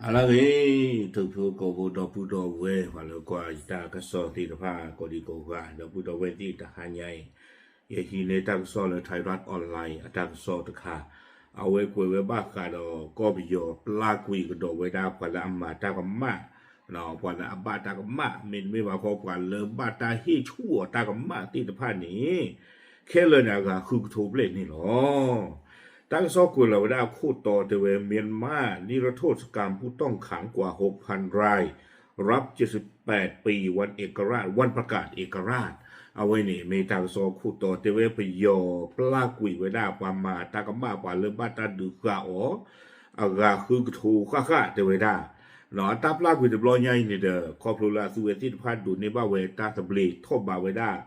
ဟါလၢအဂ့ၤ, ထူၣ်ဖျိကိးဖိဒီပုၢ်ဒီဝဲၢ် ပှၤလၢကွၢ်ယတၢ်ကစီၣ်သ့ၣ်တဖၣ် ကိးဒံကိးဂၤ ဒီပုၢ်ဒီဝဲၢ်သ့ၣ်တဟါညါအံၤ, ယဟံးန့ၢ်တၢ်ကစီၣ်လၢ Thai Rat Online အတၢ်ကစီၣ်တခါ, အဝဲကွဲးဝဲဘၣ်ဃးဒီးကီၢ်ပယီၤပျၢ်ကွံာ်ကဒီးဝဲဒၣ်ပှၤလၢအမၤတၢ်ကမၣ်, ပှၤလၢအဘၣ်တၢ်ကမၣ် မ့တမ့ၢ်ဘၣ်ခီပှၤလၢဘၣ်တၢ်ဟ့ၣ်ဆူၣ်အီၤတၢ်ကမၣ်သ့ၣ်တဖၣ်န့ၣ် ခဲလၢာ်န့ၣ်အဂၤဃုကထိဘျဲၣ်န့ၣ်လီၤ. တၢ်ကစီၣ်ကွဲးလီၤဝဲဒၣ်အခိၣ်တီတဲဝဲ မြန်မာ့လွှတ်တော် စခန်း ผู้ต้องขังกว่า หกพันราย รับ เจ็ดสิบแปดปี วันเอกราช วันประกาศเอกราช အဝဲန့ၣ်မ့ၢ်တၢ်ကစီၣ်ခိၣ်တီတဲဝဲ ပယီၤပျၢ်ကွံာ်ဝဲဒၣ်ပှၤမၤတၢ်ကမၣ် ပှၤလၢဘၣ်တၢ်ဒုးဃာ်အီၤ အဂၤဃုကထိဃၣ်ဃၣ်တဲဝဲဒၣ်, အတၢ်ပျၢ်ကွံာ်တဘျီညါအံၤန့ၣ်ဒီး ခီဖျိလၢအသုးဝဲသ့ၣ်တဖၣ်ဒိးန့ၢ်ဘၣ်ဝဲတၢ်သဘျ့ထီၣ်ဘးဝဲဒၣ်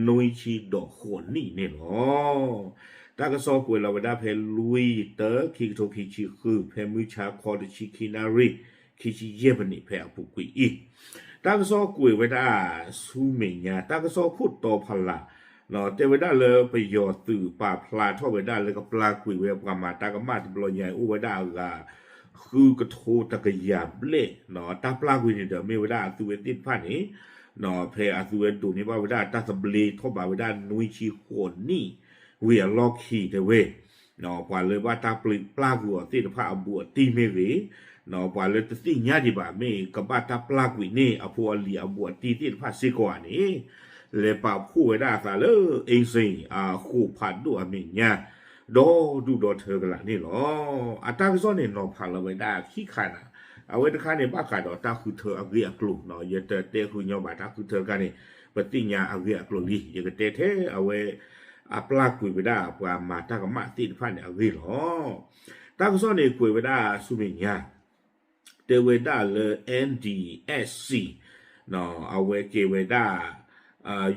နွံဆံဒီးဃိးနံၣ်န့ၣ်လီၤ. တၢ်ကစီၣ်ကွဲးလီၤဝဲဒၣ်ဖဲလွံၢ်ယတၢ ခံကထိခံဆံဃု ဖဲမုၢ်ဆါခီတဆံခံနၣ်ရံၣ် ခံဆံယဲၢ်မံးနံး ဖဲအပူၤကွံာ်အံၤ, တၢ်ကစီၣ်ကွဲးဝဲဒၣ်ဆူမဲာ်ညါ တၢ်ကစီၣ်ခိၣ်တီဖးလး တဲဝဲဒၣ်လၢပယီၤသုးပာ်ဖျါထီၣ်ဝဲဒၣ်လၢကပျၢ်ကွံာ်ဝဲပှၤမၤတၢ်ကမၣ်တဘျီညါအံၤ အိၣ်ဝဲဒၣ်အဂၤ ဃုကထိတကယၤဘျဲၣ်, တၢ်ပျၢ်ကွံာ်န့ၣ်ဒီးမ့ၢ်ဝဲဒၣ်အသုးဝဲသ့ၣ်တဖၣ်န့ၣ် ဖဲအသုးဝဲဒိးန့ၢ်ဘၣ်ဝဲဒၣ်တၢ်သဘျ့ထီၣ်ဘးဝဲဒၣ်နွံဆံဃိးနံၣ် ဝံၤအလီၢ်ခံတဲဝဲ ပှၤလၢဘၣ်တၢ်ပျၢ်ကွံာ်အီၤသ့ၣ်တဖၣ်အဘူးအတံၢ်မ့ၢ်ဂ့ၤ, ပှၤလၢတသ့ၣ်ညါဒံးဘၣ် မ့ၢ်ကဘၣ်တၢ်ပျၢ်ကွံာ်န့ၢ်အဖိအလံၤအဘူးအတံၢ်သ့ၣ်တဖၣ်စ့ၢ်ကီးဧါန့ၣ် လဲၤပာ်ဖှိၣ်ဝဲဒၣ်အသးလၢ အ့စ့ၣ် အဃိာ်ဖးဒိၣ်အမဲာ်ညါ ဒီဒူၣ်ဒီထၢကလာ်န့ၣ်လီၤ. အတၢ်ကစီၣ်န့ၣ်နီၤဖးလီၤဝဲဒၣ်ခံခါနၤ, အဝဲတခါန့ၣ်ဘၣ်ဃးဒီးတၢ်ဃုထၢအဂ့ၢ်အကျိၤ, ယတတဲဃုာ်ညီဘၣ်တၢ်ဃုထၢတခါန့ၣ် ပသ့ၣ်ညါအဂ့ၢ်အကျိၤလံ, ယကတဲထဲအဝဲ အပျၢ်ကွံာ်ဝဲဒၣ်ပှၤမၤတၢ်ကမၣ်သ့ၣ်တဖၣ်န့ၣ်အဂ့ၢ်လီၤ. တၢ်ကစီၣ်န့ၣ်ကွဲးဝဲဒၣ်ဆူမဲာ်ညါ တဲဝဲဒၣ်လၢ NDSC အဝဲကဲဝဲဒၣ်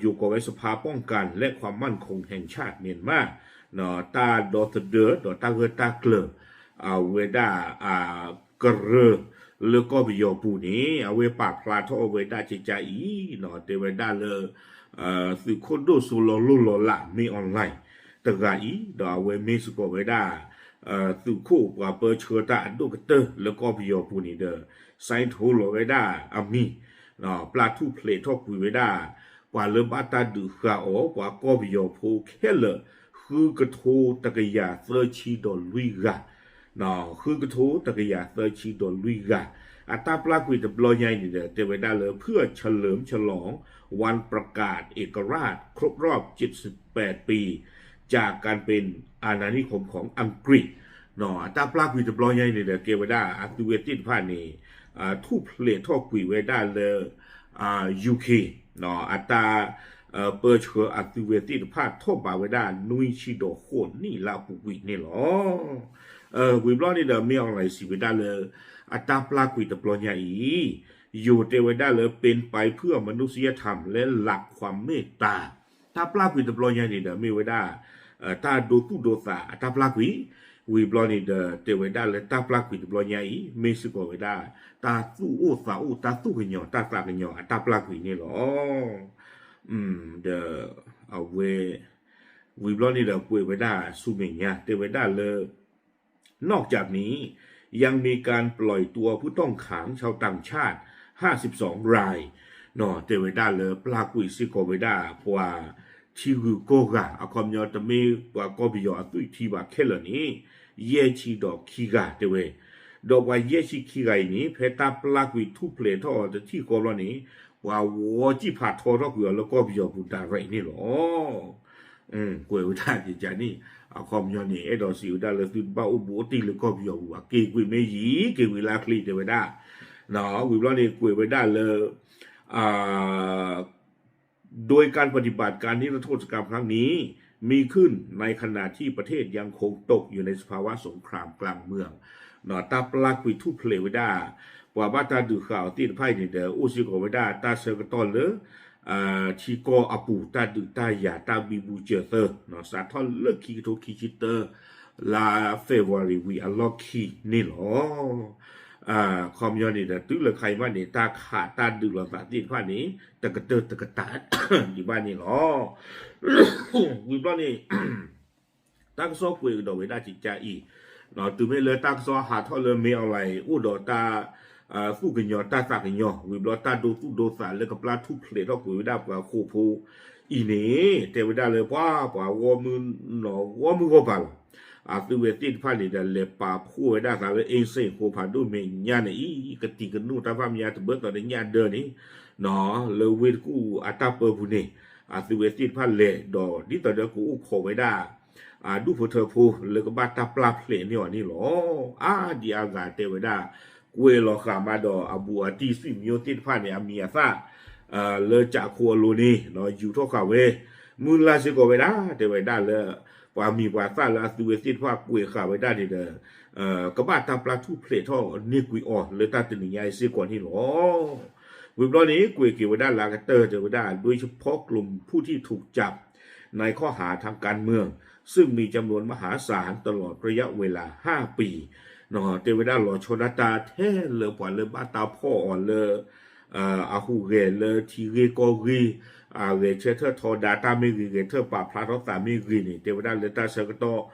ယိၤကိးဝဲ สภาป้องกันและความมั่นคงแห่งชาติ မြန်မာ တၢ်ဒီသဒၢဒီးတၢ်ဂၢၢ်တၢ်ကျၢၤ အဝဲဒၣ် ကရၢ လၢကီၢ်ပယီၤပူၤန့ၣ် အဝဲပာ်ဖျါထီၣ်ဝဲဒၣ်ကကါအံၤ တဲဝဲဒၣ်လၢ သုးခိၣ်ဒိၣ်စိလီၤလိၢ်လီၤလး မင်းအောင်လှိုင် တဂၤအံၤ ဒီးအဝဲမ့ၢ်စ့ၢ်ကီးဝဲဒၣ် သုးခိၣ်ပှၤပၢဆှၢတၢ်အဒိၣ်ကတၢၢ်လၢကီၢ်ပယီၤပူၤန့ၣ်ဒီး စဲထီလီၤဝဲဒၣ်အမံၤ ပျၢ်ထူၣ်ဖျဲးထီၣ်ကွံာ်ဝဲဒၣ် ပှၤလၢဘၣ်တၢ်ဒုးဃာ်အီၤ ပှၤကီၢ်ပယီၤဖိခဲလၢာ် ဃုကထိတကယၤသၢဆံဒီးလွံၢ်ဂၤ, ဃုကထိတကယၤသၢဆံဒီးလွံၢ်ဂၤ, အတၢ်ပျၢ်ကွံာ်တဘျီညါအံၤန့ၣ်ဒီး တဲဝဲဒၣ်လၢ เพื่อเฉลิมฉลองวันประกาศเอกราช ครบรอบ เจ็ดสิบแปดปี จากการเป็นอาณานิคมของอังกฤษ အတၢ်ပျၢ်ကွံာ်တဘျီညါအံၤန့ၣ်ဒီး ကဲဝဲဒၣ်အသုးဝဲသ့ၣ်တဖၣ်န့ၣ် ထူၣ်ဖျဲးထီၣ်ကွံာ်ဝဲဒၣ်လၢ UK အတၢ် ပၢဆှၢအသုးဝဲသ့ၣ်တဖၣ်ထီၣ်ဘးဝဲဒၣ် နွံဆံဒီးဃိးနံၣ်လၢအပူၤကွံာ်န့ၣ်လီၤ. ဝံၤဘျီန့ၣ်ဒီး မင်းအောင်လှိုင် စံးဝဲဒၣ်လၢ အတၢ်ပျၢ်ကွံာ်တဘျီညါအံၤ ယိၤတဲဝဲဒၣ်လၢ เป็นไปเพื่อมนุษยธรรมและหลักความเมตตา တၢ်ပျၢ်ကွံာ်တဘျီညါန့ၣ်ဒီး မ့ၢ်ဝဲဒၣ် တၢ်ဒိသူၣ်ဒိသးအတၢ်ပျၢ်ကွံာ်, ဝံၤဘျီန့ၣ်ဒီး တဲဝဲဒၣ်လၢတၢ်ပျၢ်ကွံာ်တဘျီညါအံၤ မ့ၢ်စ့ၢ်ကီးဝဲဒၣ် တၢ်သူၣ်အိၣ်သးအိၣ် တၢ်သူၣ်ကညီၤတၢ်သးကညီၤအတၢ်ပျၢ်ကွံာ်န့ၣ်လီၤ. ဒီး အဝဲ ဝံၤဘျီန့ၣ်ဒီးကွဲးဝဲဒၣ်ဆူမဲာ်ညါ တဲဝဲဒၣ်လၢ นอกจากนี้ยังมีการปล่อยตัวผู้ต้องขังชาวต่างชาติ ห้าสิบสองราย တဲဝဲဒၣ်လၢပျၢ်ကွံာ်စ့ၢ်ကီးဝဲဒၣ် ပှၤထံဂုၤကီၢ်ဂၤ အခီပညီတမ့ၢ်ပှၤကီၢ်ပယီၤအသွံၣ်ထံဘၣ်ခဲလၢာ်န့ၣ် ယဲၢ်ဆံဒီးခံဂၤတဲဝဲ, ဒီးပှၤယဲၢ်ဆံခံဂၤအံၤန့ၣ် ဖဲတၢ်ပျၢ်ကွံာ်ထူၣ်ဖျဲးထီၣ်အီၤတထံၣ်ဃီဘျီန့ၣ် ပှၤဝီစံၣ်ဖးထီထီၣ်ကွံာ်အီၤလၢကီၢ်ပယီၤပူၤ direct န့ၣ်လီၤ. ကွဲးဝဲဒၣ်ကကါန့ၣ် အခီပညီန့ၣ် အဲၣ်ဒိးစံးဝဲဒၣ်လၢသုတဘၣ်အိၣ်ဘူးအိၣ်တံၢ်လၢကီၢ်ပယီၤပူၤဘၣ် က့ၤကွံာ်မ့ၢ်ယံၤ က့ၤကွံာ်လၢအချ့တဲဝဲဒၣ်, ဝံၤဘျီန့ၣ်ကွဲးဝဲဒၣ်လၢ โดยการปฏิบัติการนิรโทษกรรมครั้งนี้ มีขึ้นในขณะที่ประเทศยังคงตกอยู่ในสภาวะสงครามกลางเมือง တၢ်ပျၢ်ကွံာ်ထူၣ်ဖျဲးဝဲဒၣ် ပှၤဘၣ်တၢ်ဒုးဃာ်အီၤသ့ၣ်တဖၣ်အံၤန့ၣ်ဒီး အိၣ်စ့ၢ်ကီးဝဲဒၣ်တၢ်ဆၢကတီၢ်လၢ ထံကီၢ်အပူၤ တၢ်ဒုးတၢ်ယၤ တၢ်ဘံဘူစၢၤသၢ စးထီၣ်လၢခံကထိခံဆံတၢ လါ February ဝံၤအလီၢ်ခံန့ၣ်လီၤ. အခီပညီန့ၣ်ဒီး တုၤလၢခါအံၤမးန့ၣ် တၢ်ခးတၢ်ဒုးလိာ်သးသ့ၣ်တဖၣ်န့ၣ် တကတၢၢ်တကတၢၢ်ဒံးဘၣ်န့ၣ်လီၤ. ဝံၤဘျီန့ၣ် တၢ်ကစီၣ်ကွဲးကဒီးဝဲဒၣ်ကကါအံၤ တုၤမ့ၢ်လၢတၢ်ကစီၣ်ဟးထီၣ်လၢ မင်းအောင်လှိုင် အိၣ်ဒီးတၢ် သူၣ်ကညီၤတၢ်သးကညီၤ ဝံၤဘျီတၢ်ဒိသူၣ်ဒိသးလၢကပျၢ်ထူၣ်ဖျဲးထီၣ်ကွံာ်ဝဲဒၣ်ပှၤဃိာ်ဖိ အံၤန့ၣ် တဲဝဲဒၣ်လၢပှၤ ပှၤဂီၢ်မုၢ် ဂီၢ်မုၢ်ဂီၢ်ပၤလီၤ. အသုဝဲသ့ၣ်တဖၣ်န့ၣ်ဒီး လဲၤပာ်ဖှိၣ်ဝဲဒၣ်သးလၢ အ့စ့ၣ် ဃိာ်ဖးဒိၣ်မဲာ်ညါန့ၣ်အံၤ ကတံၤကနိၣ်တၢ်ဖၣ်မညါတဘၢၣ်သီဒီးညၣ်ဒၢန့ၣ် လၢဝ့ၢ်တကူၣ်အတၢ်ပၢပူၤန့ၣ် အသုဝဲသ့ၣ်တဖၣ်လဲၤဒီး ဒ်သိးဒီးကအိၣ်ခိးဝဲဒၣ် အဒူၣ်ဖိထၢဖိလၢကဘၣ်တၢ်ပျၢ်ဖျဲးန့ၢ်အီၤန့ၣ်လီၤ. အါဒံအါဂၤတဲဝဲဒၣ် ကွဲးလီၤဃာ်မးဒီးအဘူးအတံၢ် ဆွေမျိုး သ့ၣ်တဖၣ်န့ၣ် အမံၤအသၣ် လၢကးခိအလိၤန့ၣ် ယူၤထီၣ်ဃာ်ဝဲ မုၢ်လၢ်စ့ၢ်ကီးဝဲဒၣ် တဲဝဲဒၣ်လၢ ပှၤမံၤပှၤသၣ်လၢအသုဝဲသ့ၣ်တဖၣ်ကွဲးဃာ်ဝဲဒၣ်န့ၣ်ဒီး ကဘၣ်တၢ်ပျၢ်ထူၣ်ဖျဲးထီၣ်န့ၢ်ကွံာ်အီၤလၢတၢ်တနံၤညါအံၤစ့ၢ်ကီးန့ၣ်လီၤ. ဝံၤဘျီန့ၣ် ကွဲးက့ၤဝဲဒၣ်လၢအကတၢၢ်တဲဝဲဒၣ် โดยเฉพาะกลุ่มผู้ที่ถูกจับในข้อหาทางการเมือง ซึ่งมีจำนวนมหาศาลตลอดระยะเวลาห้าปี တဲဝဲဒၣ်လီၤဆီဒၣ်တၢ်ထဲလၢပှၤလၢဘၣ်တၢ်ဖီၣ်အီၤလၢ အဟူးဂဲၤလၢထံဂ့ၢ်ကီၢ်ဂ့ၢ် အဂဲၤဆၢထၢၣ်ထီဒါတၢ်မ့ၢ်ဂ့ၤ ဂဲၤထၢၣ်ပာ်ဖျါထီၣ်သးမ့ၢ်ဂ့ၤန့ၣ် တဲဝဲဒၣ်လၢတၢ်ဆၢကတီၢ်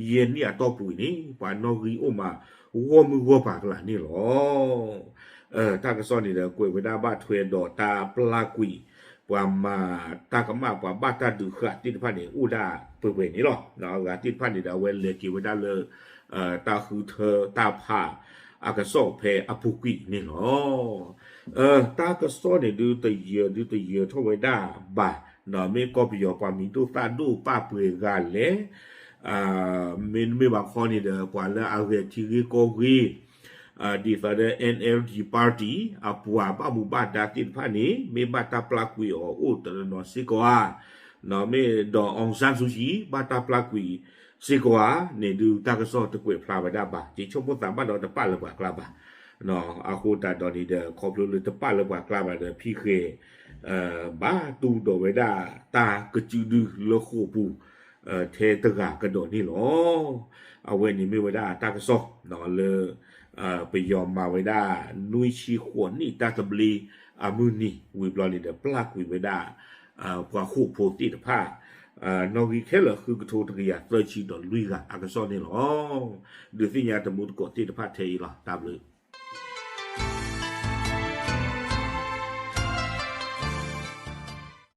ယဲၢ်နံၣ်အတီၢ်ပူၤအံၤန့ၣ် ပှၤနီၣ်ဂံၢ်အိၣ်မးဂီၢ်မုၢ်ဂီၢ်ပၤကလာ်န့ၣ်လီၤ. တၢ်ကစီၣ်န့ၣ်ဒီး ကွဲးဝဲဒၣ်ဘၣ်ထွဲဒီးတၢ်ပျၢ်ကွံာ် ပှၤမၤတၢ်ကမၣ်ပှၤဘၣ်တၢ်ဒုးဃာ်သ့ၣ်တဖၣ်န့ၣ် အိၣ်ဒၣ်ပှဲၤပှဲၤန့ၣ်လီၤ. အဂၤသ့ၣ်တဖၣ်န့ၣ်ဒီး အဝဲလဲၤက့ၤဝဲဒၣ်လၢ တၢ်ဃုထၢတၢ်ဖးအကစီၣ်ဖဲအပူၤကွံာ်န့ၣ်လီၤ. တၢ်ကစီၣ်န့ၣ်ဒုးတယၢၤဒုးတယၢၤထီၣ်ဝဲဒၣ်ဘၣ်, မ့ၢ်ကီၢ်ပယီၤပှၤမံၤဒိၣ်သၣ်ဒိၣ်ပၢ်ပှဲၤဂၤလဲၣ်, မ့တမ့ၢ်ဘၣ်ခီန့ၣ်ဒီး ပှၤလၢအဂဲၤထံဂ့ၢ်ကီၢ်ဂ့ၢ် ဒ်သိးဒီး NLD party အပှၤဘၣ်မူဘၣ်ဒါသ့ၣ်တဖၣ်န့ၣ် မ့ၢ်ဘၣ်တၢ်ပျၢ်ကွံာ်အီၤအိၣ်တနီၤနီၤစ့ၢ်ကီးဧါ, မ့ၢ်ဒီး အောင်ဆန်းစုကြည် ဘၣ်တၢ်ပျၢ်ကွံာ်စ့ၢ်ကီးဧါန့ၣ်ဒုး တၢ်ကစီၣ်တကွဲးဖျါဝဲဒၣ်ဘၣ်, ယဆိကမိၣ်သးဘၣ်ဒီးတပာ်လၢပှၤကျါဘၣ်. အဃိသတးဒီးန့ၣ်ဒီး ခီဖျိလၢတပာ်လၢပှၤကျါဘၣ်ဒီး ဖံဃဲ ဘၣ်တူၢ်ဒီးဝဲဒၣ်တၢ်ကစုဒုလၢဃိာ်ပူၤ ထဲတဂၤကဒီးန့ၣ်လီၤ. အဝဲန့ၣ်မ့ၢ်ဝဲဒၣ်တၢ်ကစီၣ်လၢ ပယီၤမၤဝဲဒၣ် နွံဆံဃိးနံၣ်တၢ်သဘျ့အမုၢ်နံၤ ဝံၤဘျီန့ၣ်ဒီး ပျၢ်ကွံာ်ဝဲဒၣ် ပှၤဃိာ်ဖိသ့ၣ်တဖၣ် နီၣ်ဂံၢ်ခဲလၢာ်ဃုကထိတကယၤသၢဆံဒီးလွံၢ်ဂၤအကစီၣ်န့ၣ်လီၤ. ဒုးသ့ၣ်ညါတမူတကိးသ့ၣ်တဖၣ်ထဲအံၤလီၤ. တၢ်ဘျုး